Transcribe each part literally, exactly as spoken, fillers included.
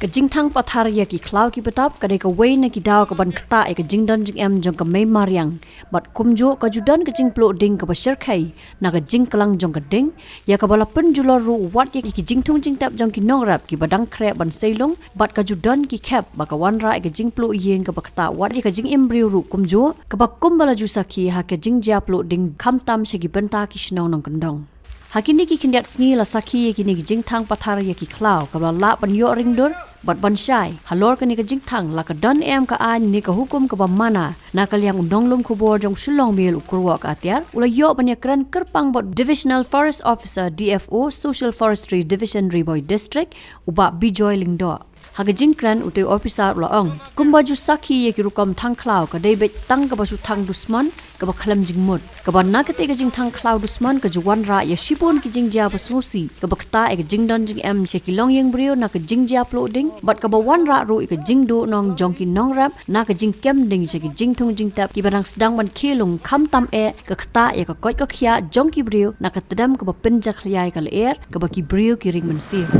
Ka jingthang pathar ïa ki khlaw ki btap ka dei kawei na ki daw kaban ktah ïa ka jingdon jingem jong ka mei mariang. Bad kumjuh ka ju don ka jingpluh ding kaba shyrkhei na ka jingklang jong ka ding, ïa kaba la pynjulor ruh wat ïa ki jingthung jingtep jong ki nongrep kiba dang khreh ban sei lung, bad ka ju don ki khep ba ka wanrah ïa ka jingpluh ïing kaba ktah wat ïa ka jingim briew ruh kumjuh, kaba kumba la ju sakhi ha ka jingjia pluh ding khamtam sha ki bynta ki shnong nongkyndong. Ha kine ki khyndiat sngi la sakhi ïa kine ki jingthang pathar ïa ki khlaw kaba la lah ban ïoh ringdur bad ban shai. Halor kane ka jingthang la ka don em ka aiñ ne ka hukum kaba mana. Na ka liang u nonglum khubor jong Shillong Mail u Kyrwoh Katiar u la ïoh ban ïakren kyrpang bad Divisional Forest Officer, D F O, Social Forestry Division, Ri Bhoi District, u Bah Bijoy Lyngdoh. Ha ka jingkren, utei u ophisar u la ong, kumba ju sakhi ïa ki rukom thang khlaw ka dei beit tang kaba shu thang dusmon kaba khlem jingmut. Kaba na katei ka jingthang khlaw dusmon ka ju wanrah ïa shibun ki jingjia ba sngewsih, kaba ktah ïa ka jingdon jingem sha ki longïing briew na ka jingjia pluh ding, bad kaba wanrah ruh ïa ka jingduhnong jong ki nongrep na ka jingkem ding sha ki jingthung jingtep kiba dang sdang ban khie lung, khamtam eh ka ktah ïa ka koit ka khiah jong ki briew na ka tdem kaba pynjakhlia ïa ka lyer kaba ki briew ki ring mynsiem.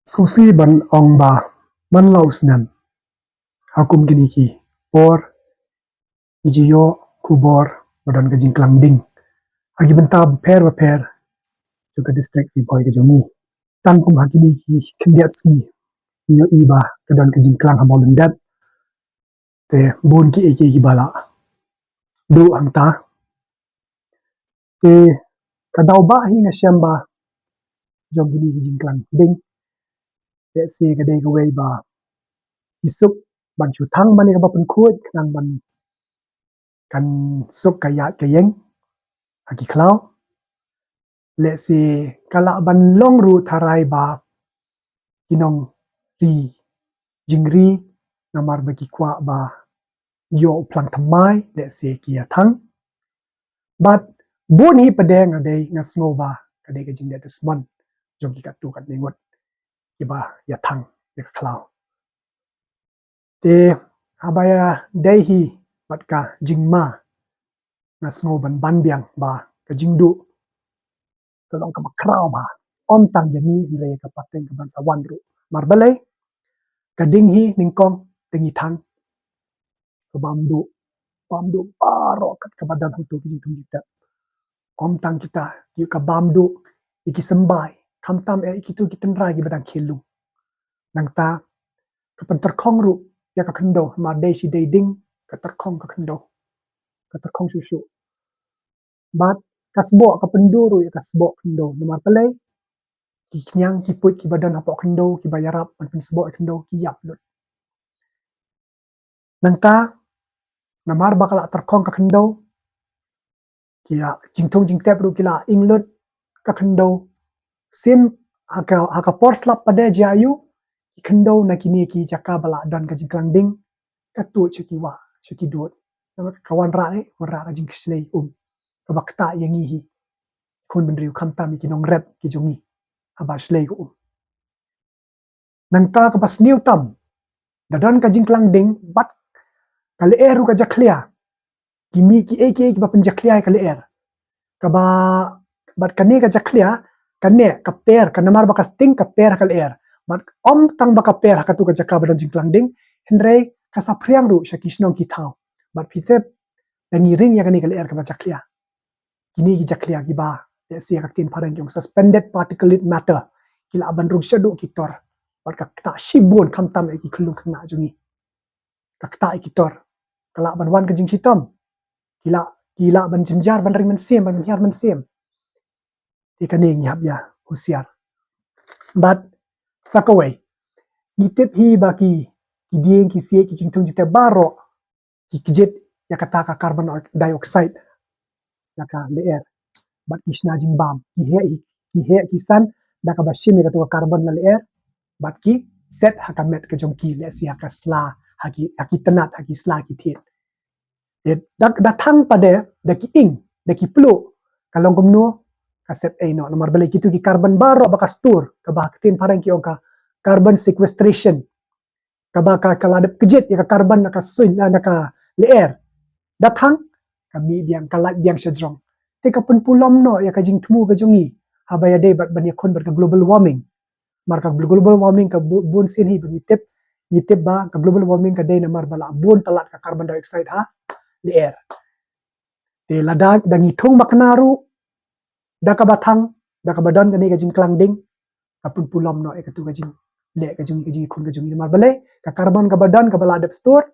Sngewsih ban ong ba man la u snem, ha kum kine ki por ngi ju ïoh khubor ba don ka jingklang ding ha ki bynta bapher bapher jong ka district Ri Bhoi ka jong ngi. Tang kum ha kine ki khyndiat sngi ngi ïohi ba ka don ka jingklang ha Mawlyndep. Te bun kiei kiei kiba la duh hangta. Te ka daw ba hi nga shem ba jong kine ki jingklang ding, lehse ka dei kawei ba ki suk ban shu thang ban ïa kaba pynkhuid khnang ban kan suk ka ïaid ka ïeng ha ki khlaw. Lehse ka lah ban long ruh tharai ba ki nongri jingri namar ba ki kwah ba ïoh u phlang thymmai, lehse ki ïa thang. Bad bun hi pat de nga dei nga sngew ba ka dei ka jingdeh dusmon jong ki katto katne ngut kiba ïa thang ïa ka khlaw. Te haba ïa dei hi bad ka jingma, nga sngew ban ban biang ba ka jingduh ka long kaba khraw bha, ym tang ïa ngi hynrei ka pateng ka ban sa wan ruh. Namar balei? Ka ding hi nyngkong te ngi thang ka bam duh, bam duh baroh kat kaba don hangto ki jingthung jingtep. Ym tang kita, ïa ka bam duh ïa ki symbai, khamtam eh ïa kito ki tynrai kiba dang khie lung. Nangta ka pyntyrkhong ruh ïa ka khyndew, namar dei shi dei ding ka tyrkhong ka khyndew, ka tyrkhong shuh shuh. Bad ka sboh ka pynduh ruh ïa ka sboh khyndew, namar balei? Ki khñiang ki puit kiba don hapoh khyndew kiba ïarap ban pynsboh ïa khyndew ki ïap lut. Nangta namar ba ka la tyrkhong ka khyndew, ki la jingthung jingtep ruh ki la ing lut ka khyndew. Sien ha ka, ha ka por slap pat de jia aiu, ki khyndew na kine ki jaka ba la don ka jingklang ding ka tuid sha ki wah sha ki dud. Namar ka wanrah eh, wanrah ka jingkhlei um kaba ktah ïa ngi hi khun bynriew khamtam ïa ki nongrep ki jong ngi haba shlei ka um. Nangta kaba sniew tam, da don ka jingklang ding bad ka lyer ruh ka jakhlia. Ki mih kiei kiei kiba pynjakhlia ïa ka lyer. Kaba, bad kane ka jakhlia, kane ka per, ka namar ba ka sting ka per ha ka lyer. Bad ym tang ba ka per ha katu ka jaka ba don jingklang ding, hynrei ka saphriang ruh sha ki shnong ki thaw. Bad phi tip, da ngi ring ïa kane ka lyer kaba jakhlia. Kine ki jakhlia kiba, lehse ha ka ktien phareng ki ong suspended particulate matter, ki lah ban rung shaduh ki tor. Bad ka ktah shibun khamtam eh ki khyllung khynnah jong ngi. Ka ktah eh ki tor. Ka lah ban wan ka jingshitom. Ki lah, ki lah ban jynjar ban ring mynsiem, ban hiar mynsiem. Te kane ngi hap ïa husiar. Bad sa kawei, ngi tip hi ba ki, ki dieng ki siej ki jingthung jingtep baroh ki kjit ïa kata ka carbon dioxide na ka lyer. Bad ki shna jingbam, ki heh, ki heh ki san da kaba shim ïa katu ka carbon na lyer. Bad ki set ha ka met ka jong ki, lehse ha ka sla, ha ki, ha ki tnat, ha ki sla ki thied. Te da, da thang pat de, da ki ing, da ki pluh, ka long kumno, ka set ei noh. Namar balei kitu ki carbon baroh ba ka store, kaba ha ka ktien phareng ki ong ka carbon sequestration. Kaba ka, ka la dep kjit ïa ka carbon na ka suiñ, na, na ka lyer. Da thang, ka mih biang, ka lait biang sha jrong. Te ka pynpulom noh ïa ka jingthmu ka jong ngi. Haba ïadei bad ban ïakhun bad ka global warming. Namar ka global warming ka bu-, bun sien hi ba ngi tip, ngi tip ba ka global warming ka dei namar ba la bun palat ka carbon dioxide ha lyer. Te lada, da ngi thung makna ruh, da kaba thang, da kaba don kane ka jingklang ding, ka pynpulom noh ïa katu ka jingleh ka jong ngi, ka jingïakhun ka jong ngi. Namar balei, ka carbon kaba don kaba la dep store,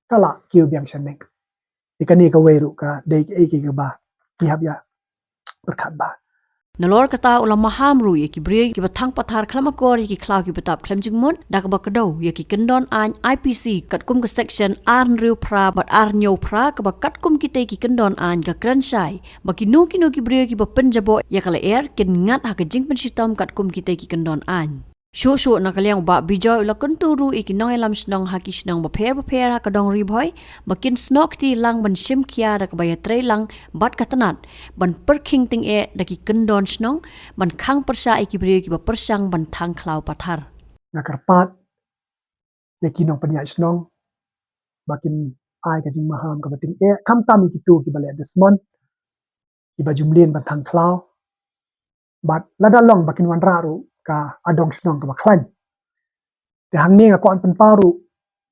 ka la kiew biang sha neng. Te kane kawei ruh ka dei kaei kaei kaba ngi hap ïa pyrkhat bha. Nalor kata u la maham ruh ïa ki briew kiba thang pathar khlem akor ïa ki khlaw kiba tap khlem jingmut da kaba kdew ïa ki kyndon aiñ I P C katkum ka section ar hynriew phra bad ar hynñiew phra, kaba katkum kitei ki kyndon aiñ ka kren shai ba kino kino ki briew kiba pynjaboh ïa ka lyer kin ngat ha ka jingpynshitom katkum kitei ki kyndon aiñ. Shuh shuh na ka liang u Bah Bijoy u la kyntu ruh ïa ki nongïalam shnong ha ki shnong bapher bapher ha ka dong Ri Bhoi ba kin snoh kti lang ban shim khia da kaba ïatreilang bad ka tnat ban pyrkhing tyngeh da ki kyndon shnong ban khang pyrshah ïa ki briew kiba pyrshang ban thang khlaw pathar. Nga kyrpad ïa ki nongpynïaid shnong ba kin ai ka jingmaham kaba tyngeh, khamtam ïa kitu kiba leh dusmon, kiba jumlien ban thang khlaw. Bad lada long ba kin wanrah ruh ka adong shnong kaba khlaiñ. Te hangne nga kwah pynpaw ruh,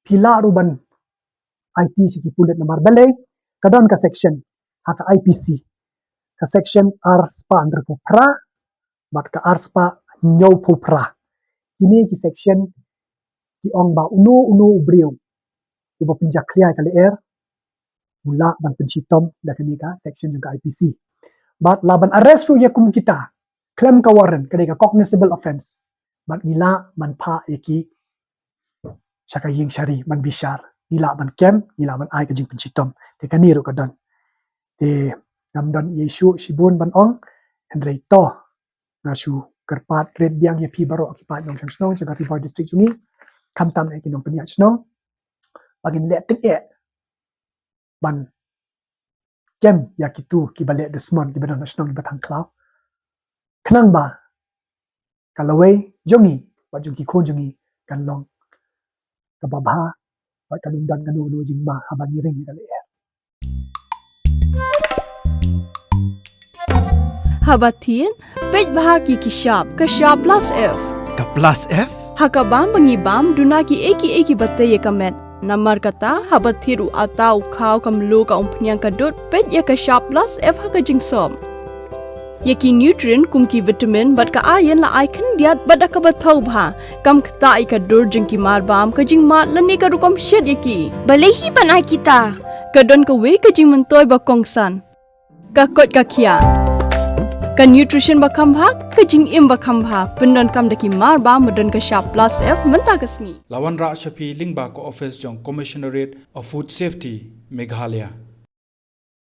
phi lah ruh ban aiti sha ki pulit namar balei, ka don ka section ha ka I P C. Ka section ar spah hynriewphew phra bad ka ar spah hynñiewphew phra. Kine ki section ki ong ba uno uno u briew uba pynjakhlia ïa ka lyer u lah ban pynshitom da kane ka section jong ka I P C. Bad lah ban arrest ruh ïa kum kita khlem ka warrant, ka dei ka cognizable offence. Bad ngi lah ban phah ïa ki sha ka ïing shari ban bishar, ngi lah ban kem, ngi lah ban ai ka jingpynshitom. Te kane ruh ka don. Te ngam don ei shuh shibun ban ong, hynrei to nga shu kyrpad rit biang ïa phi baroh ki paid nongshong shnong jong ka Ri Bhoi District jong ngi, khamtam ïa ki nongpynïaid shnong ba ngin leh tyngeh ban kem ïa kitu kiba leh dusmon, kiba don ha shnong, kiba thang khlaw. Khnang ba ka lawei jong ngi bad jong ki khun jong ngi kan long kaba bha bad kan ym don kano kano jingma haba ngi ring ïa ka lyer. Haba thied, peit bha ki ki shap, ka shap plus F. Ka plus F? Ha ka bam ba ngi bam, duna ki ei ki ei kiba tei ïa ka met. Namar kata, haba thied u atta u khaw ka mluh ka umphniang ka dud, peit ïa ka shap plus F ha ka jingsop. Ïa ki nutrient kum ki vitamin bad ka iron la ai khyndiat bad da kaba thaw bha. Kam ktah ïa ka dur jong ki marbam, ka jingmad lane ka rukom shet ïa ki. Balei hi ban ai kita? Ka don kawei ka jingmyntoi ba kongsan. Ka koit ka khiah. Ka nutrition ba kham bha, ka jingim ba kham bha. Pyndonkam da ki marbam ba don ka shap plus F mynta ka sngi. La wanrah sha phi lyngba ka office jong Commissionerate of Food Safety, Meghalaya.